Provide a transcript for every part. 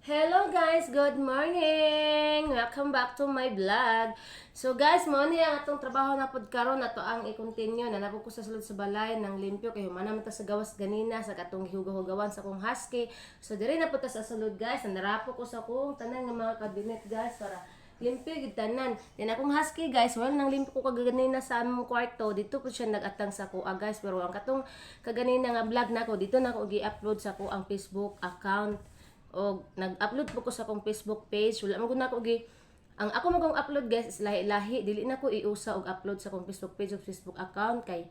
Hello guys, good morning! Welcome back to my vlog. So guys, mo ni ang atong trabaho na pud karon, ato ang i-continue na napo ko sa sulod sa balay ng limpyo kay humana man ta sa gawas ganina sa katong gihugaw-hugawan sa akong husky. So diri na pud ta sa sulod, guys, narapo ko sa akong tanan nga mga cabinet, guys, para limpyo gid tanan. Then akong husky, guys, well, nang limpyo ko kaganina sa among kwarto, dito po siya nagatang sa kuha, guys, pero ang katong kaganina nga vlog nako dito na ko gi-upload sa ko ang Facebook account o nag-upload po ko sa akong Facebook page. Wala man gud nako gi ang ako magong upload, guys, is lahi-lahi. Dili na ko iusa og upload sa akong Facebook page o Facebook account kay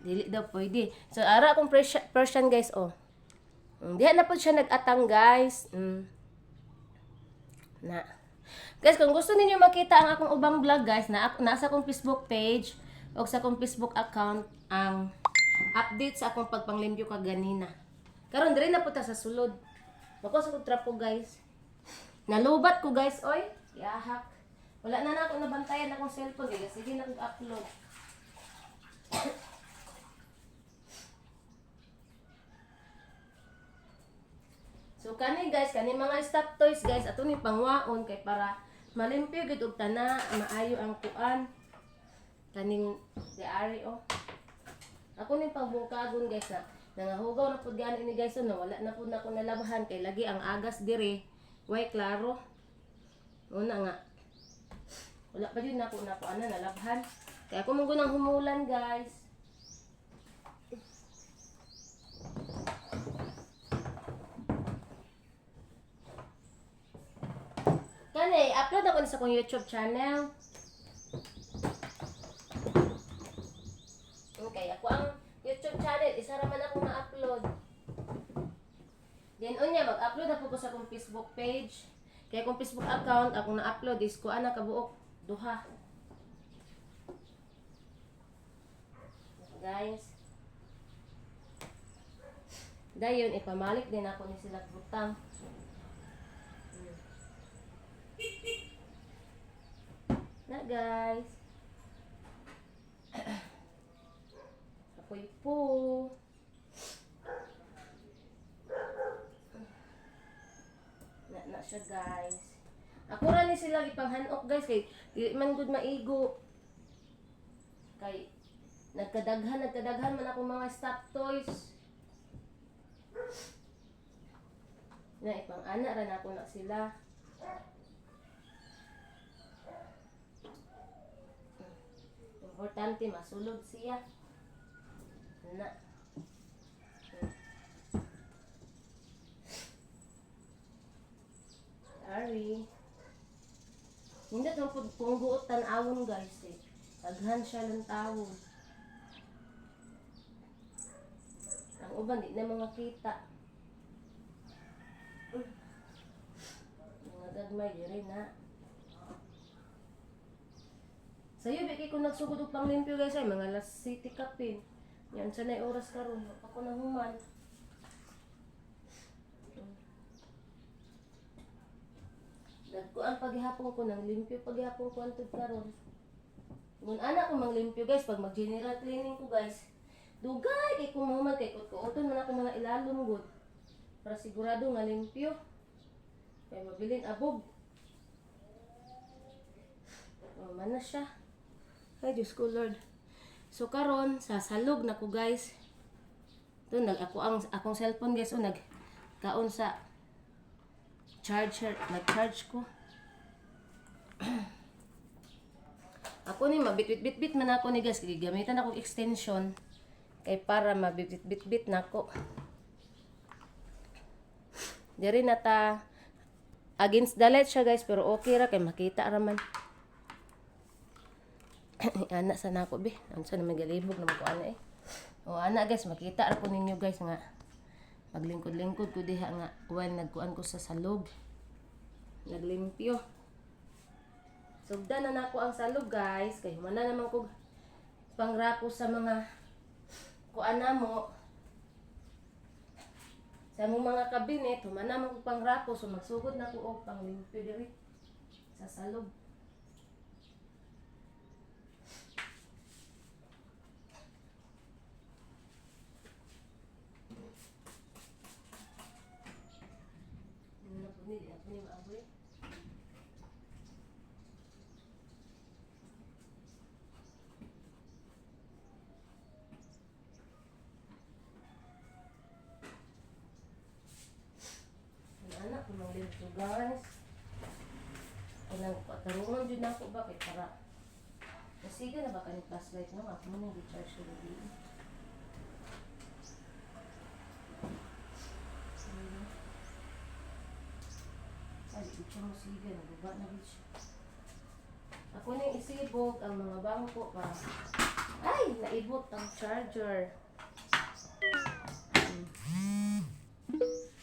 dili daw pwede. So ara akong Persian, guys, oh. Diha na po siya nag-atang, guys. Na. Guys, kung gusto ninyo makita ang akong ubang vlog, guys, na nasa akong Facebook page o sa akong Facebook account ang update sa akong pagpanglimpyo kaganina. Karon diri na po ta sa sulod. Bako sa kong trapo, guys. Nalubat ko, guys, oy. Yahak. Wala na na ako nabantayan akong cellphone, guys. Sige na kong upload. So kani guys, kani mga stop toys, guys, ato ni pangwaon kay para malimpyo gid og tana, maayo ang kuan. Kaning diari oh. Ako ning pagbungkagon, guys, na nangahugaw na pud gani ni, guys, no, wala na pud nako nalabhan kay lagi ang agas dire. Way klaro. Una nga. Wala pa jud nako na kuan na nalabhan. Kaya ako man gunang humulan, guys. Kani, upload ako ni sa akong YouTube channel. Okay, ako ang YouTube channel, isa ra man akong na-upload. Then unya mag-upload ako ko sa akong Facebook page. Kaya akong Facebook account akong na-upload is kuan na kabuok duha. Guys. Dayon ipamalik din ako ni sila butang. Na guys. Apoy po. Na na siya, guys. Ako ra ni sila ipanghanok, guys, kay di man gud maigo. Kay nagkadaghan nagkadaghan man ako mga stop toys. Na ipang-ana ra nako na sila. Importante masulod siya. Na. Ari. Hindi itong pungguot tan-awon, guys, eh. Daghan siya lang tawon. Ang uban di na mga kita. Mga gagmay diri na. Sayo ba kay kung nagsugod og panglimpyo, guys, ay mga last city kapin. Yan sa nay oras karon, ako na human. Dagko ang paghihapon ko nang limpyo paghihapon ko antud karon. Ngun ana ko manglimpyo, guys, pag mag general cleaning ko, guys. Dugay kay ko mahuman kay kuot-kuoton man ako mga ilalom gud. Para sigurado nga limpyo. Kay mabilin abog. Oh, man na siya. Ay, Diyos ko, Lord. So karon sa salog na ko, guys. Ito nag ako ang akong cellphone, guys, oh, nag kaon sa charger, nag-charge ko. Ako ni mabitbit-bitbit man ako ni, guys, kay gamitan akong extension kay para mabitbit-bitbit nako. Diri na ta, against the light siya, guys, pero okay ra kay makita ra man. Ana sa nako be. Unsa na may galibog na ko ana eh. O ana guys, makita ra ko ninyo, guys, nga maglingkod-lingkod ko diha nga while nagkuan ko sa salog. Naglimpyo. Sugdan na nako ang salog, guys, kay humana naman ko pangrapo sa mga kuan namo sa among mga kabinet, humana man ko pangrapo, so magsugod na ko og panglimpyo diri sa salog. Ano yung maaboy? Ang anak ko nang live guys. Kanang patarungan dyan ako ba kay para. Nasiga na ba kaning flashlight no? Ako man nang recharge ko gabi. Ay, di siya masiga. Nababa na rin siya. Ako nang isibog ang mga bangko pa. Ay, naibot ang charger.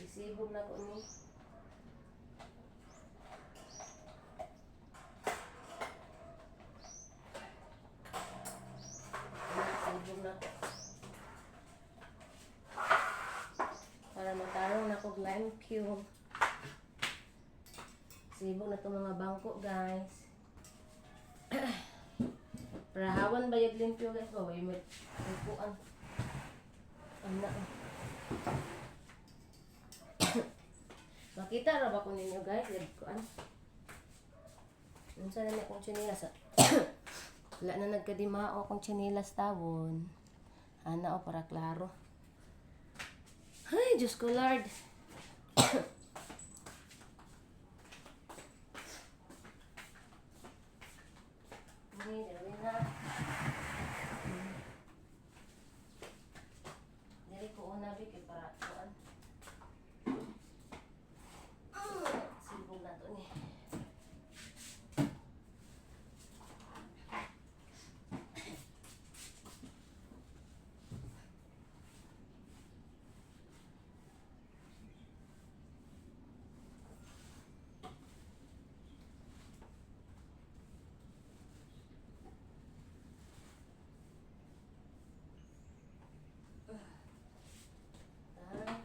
Isibog na ko ni. Isibog na ko. Para matarong na ko lime cube. Sibog na to mga bangko, guys. Para hawan ba yung limpyo, guys? Ba, way may upuan. Ano? Makita ra ba ko ninyo, guys? Kuan. Unsa na ni akong tsinelas? Wala na nagkadimao akong tsinelas tawon. Ana o para klaro. Ay, Diyos ko, Lord. Hindi, dali na. Dili ko una, bi, kay para kuan. Sibog na to ni. Nice.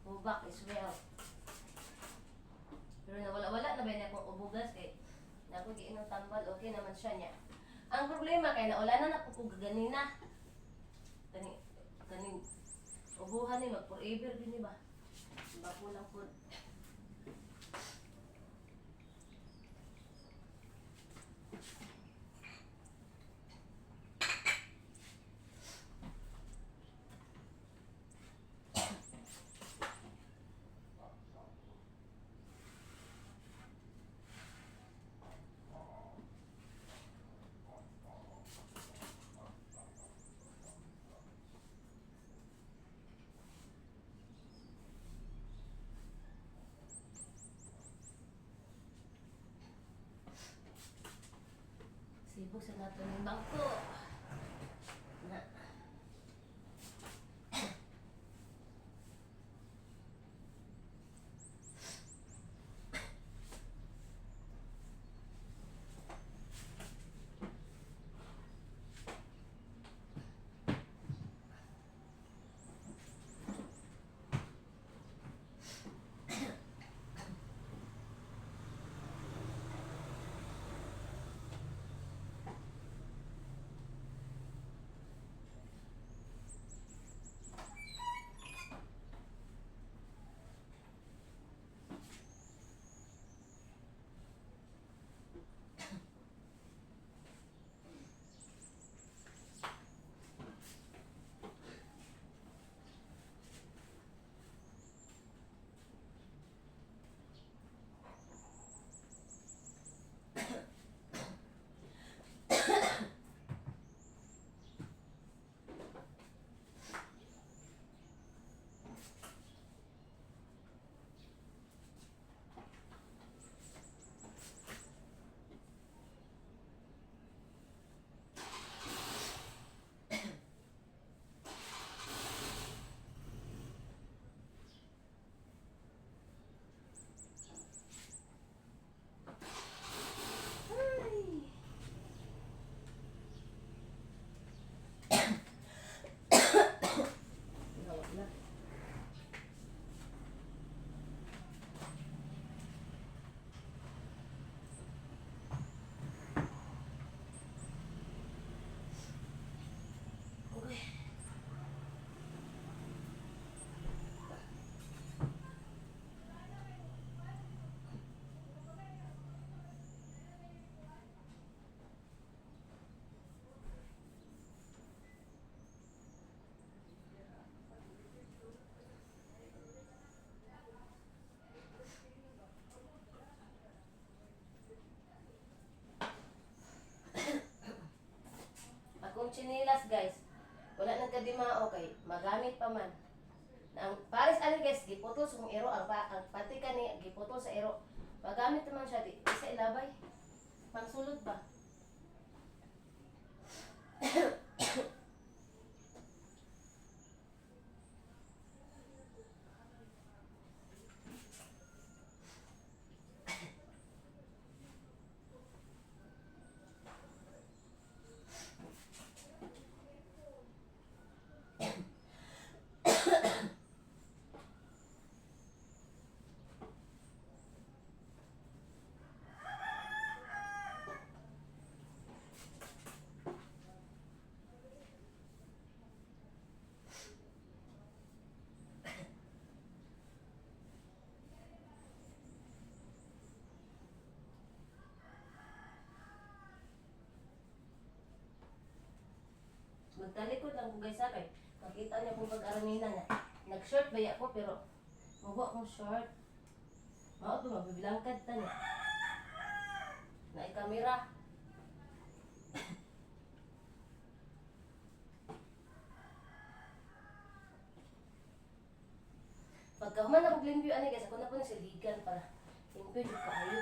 Ubak is well. Pero nawala-wala na ba niya akong ubugas kay na ako giinom tambal, okay naman siya niya. Ang problema kay naula na nako kog ganina. Kani kaning ubuhan ni mag forever din ni ba? Bako lang pud. Sibog sa nato ng bangko. Na. Di isa ilabay. Pangsulod ba? Magtalikod lang ko, guys, kay makita niya kung pag-aramina niya. Nag-short ba ako pero mubo akong short. Mao to mabibilangkad ta niya. Naay kamera. Pagka human ako limpyo ani, guys, ako na po na siligan para limpyo jud kaayo.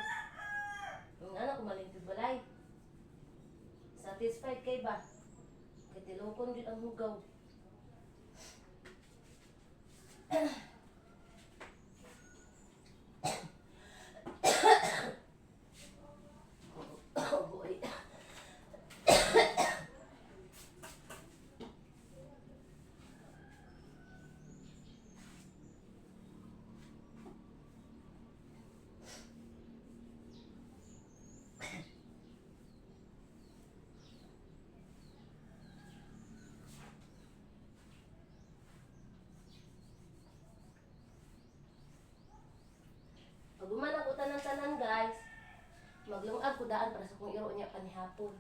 Ang anak ko malimpyo balay. Satisfied kay ba? Kay tilokon jud ang hugaw. Oh boy. Pag human ako tanan-tanan, guys, maglungag ko daan para sa kong iro niya panihapon.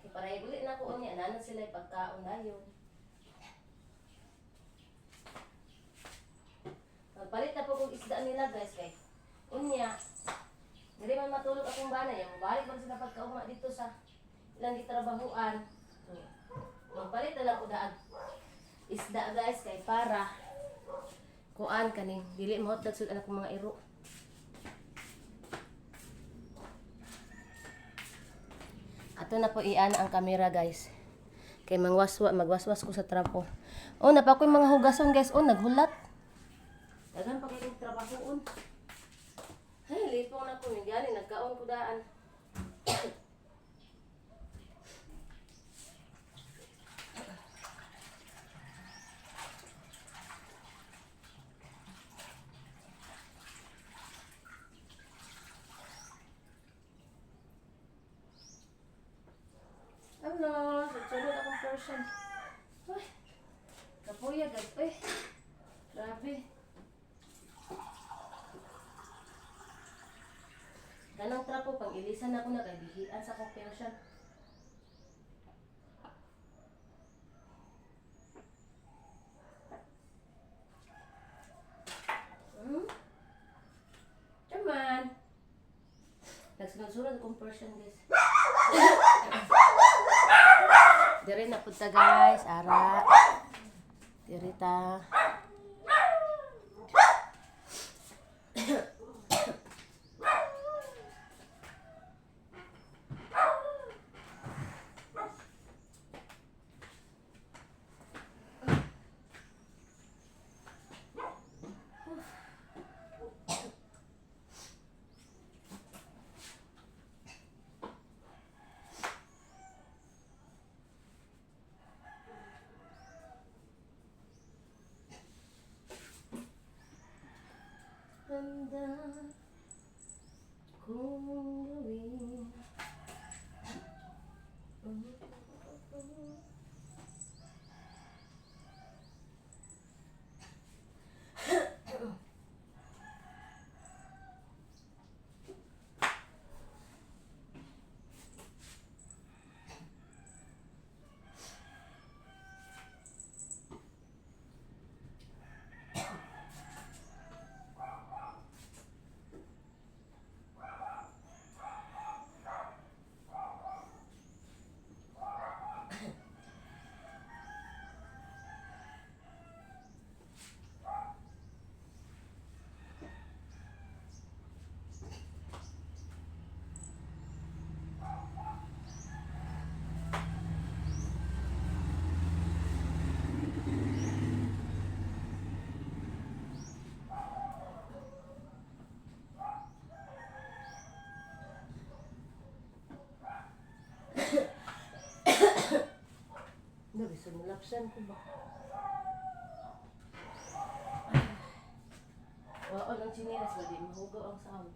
Kay para uli na ko unya, nanan sila pagkaon dayon. Magpalit na po kong isda nila, guys, kay unya dili man matulog akong bana ya, mobalik man sila pagkaugma dito sa ilang gitrabahuan. So, magpalit na lang ko daan isda, guys, kay para kuan kaning dili mahotdag sud anak mga iro. Ato na po iana ang kamera, guys. Kay mangwaswa, magwaswas ko sa trapo. Oh, napa ko yung mga hugason, guys. Oh, naghulat. Daghan pa kayong trabahoon. Ay, lipong na ko. Yung gani, nagkaon ko daan. Ano, sunod akong person. Uy, kapuya, guys. Uy, grabe. Ganang trapo, pang ilisan ako na kay bihian sa akong person. Chaman. Nagsunod-sunod akong person, guys. Dire na punta, guys. Ara. Dire ta. Handa kong gawin. Bisag nilapsan ko ba. Wao lang chinelas ba di mahugaw ang sound.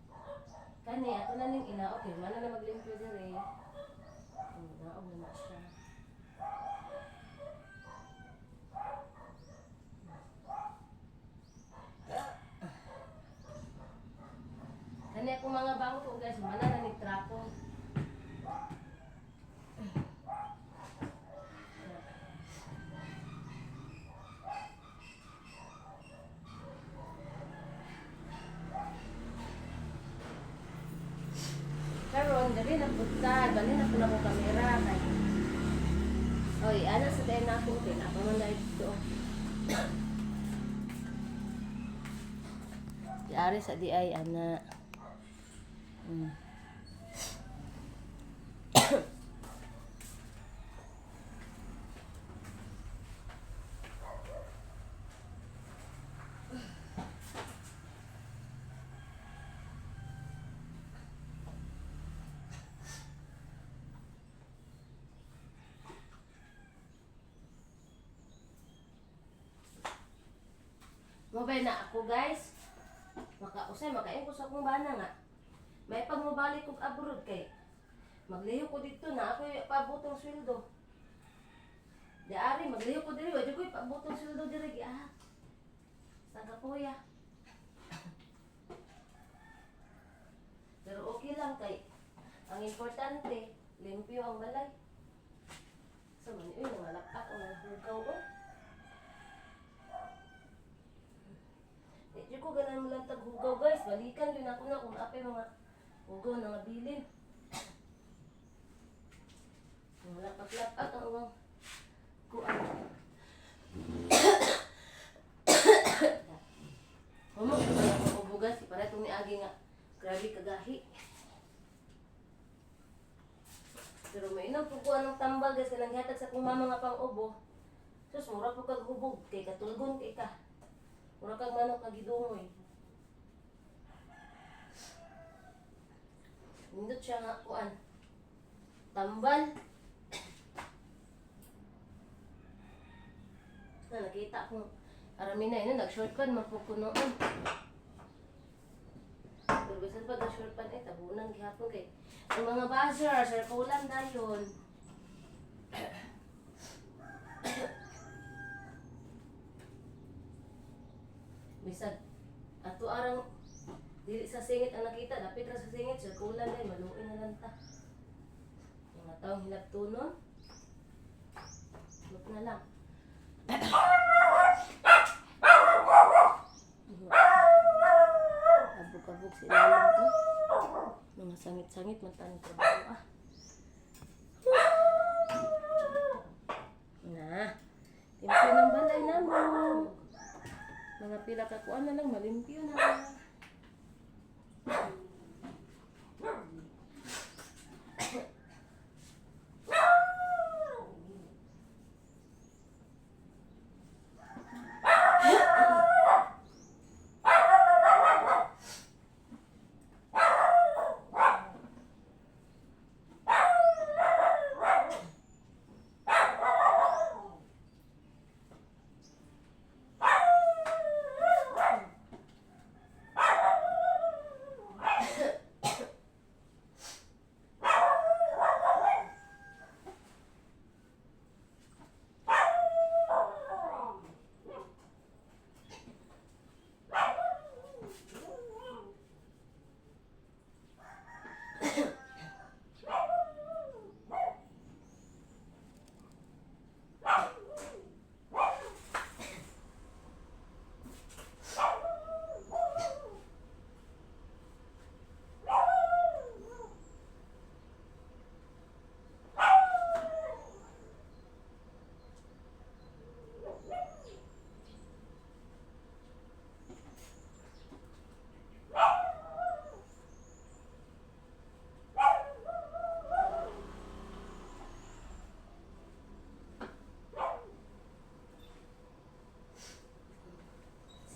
Kani ato na ning inaog kay mana na maglimpyo diri. Ang naog na na siya. Kani akong mga bangko, guys, mana na ning trapo. Karon dali na punta, bali na pud ako kamera kay. Oy, ana sa tayo na ako kay na pa man dahil dito. Yari sa di ay ana. Mobile na ako, guys. Makausay, makain ko sa akong bana nga. May pag mobalik kog abroad kay magliho ko dito na ako paabot ang sweldo. Di ari magliho ko diri, wa jud ko paabot ang sweldo diri gi ah. Sa kapoya. Pero okay lang kay ang importante, limpyo ang balay. Sa man uy, nangalapak ang hugaw oh. Di jud ko ganahan mo lang taghugaw, guys. Balikan yun ako na kung apay mga hugaw na nga bilin. Nangalapak-lapak ang ubang kuan. Humo ko ba ang ubo, guys? Para itong niagi nga. Grabe kagahi. Pero may inang pukuan ng tambal, guys, kanang gihatag sa akong mama nga pang ubo. Sus, mura po kag hubog kay katulgon kay ka. Mura kag manok kag gidungoy. Nindot siya nga kuan. Tambal. Na nakita ko arami na yun, nag-short pan man po ko noon. Pero bisan pa nag-short pan eh, tabunan gihapon kay ang mga buzzer, circulan dayon. Bisag ato arang dili sa singit ang nakita, dapit ra sa singit, circulan day, maluoy na lang ta. Mga taong hilabtunon. Look na lang. Abog-abog sila lang to. Mga sangit-sangit man tanong trabaho ah. Na. Limpyo ng balay na mo. Mga pila ka kuan na lang malimpyo na.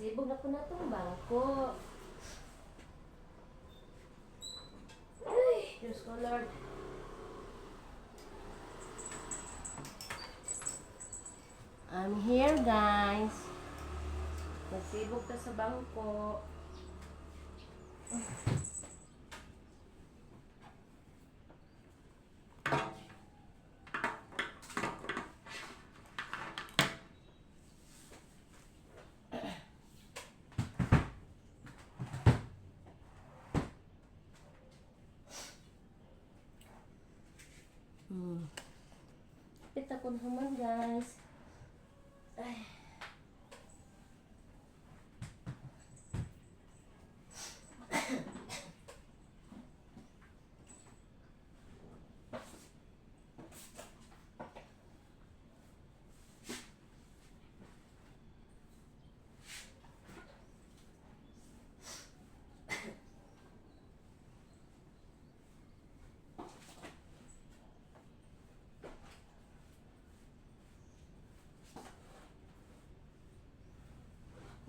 Sibog na po na itong bangko. Ay, Diyos ko, Lord. I'm here, guys. Nasibog ta sa bangko. Pita kun human, guys. Ay.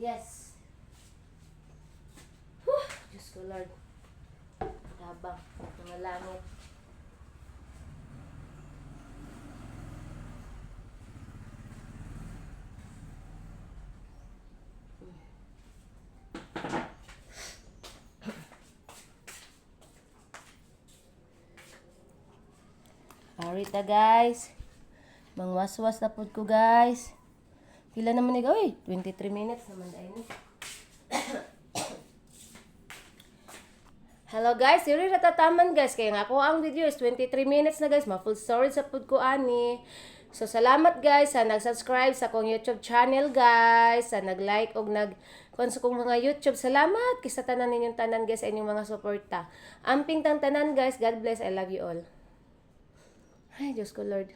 Yes. Whew, Diyos ko, Lord. Tabang, mga langit. Arita, guys. Mangwaswas na pod ko, guys. Pila naman ni, uy, 23 minutes naman dahil ni. Hello guys, yuri natataman guys. Kaya nga ako ang video is 23 minutes na guys. Ma-full storage sa pud ko ani. So salamat guys sa nag-subscribe sa akong YouTube channel guys, sa nag-like og nag kon sa kong mga YouTube. Salamat kisa tanan ninyong tanan guys sa inyong mga suporta. Amping tang tanan guys. God bless. I love you all. Ay, Diyos ko Lord.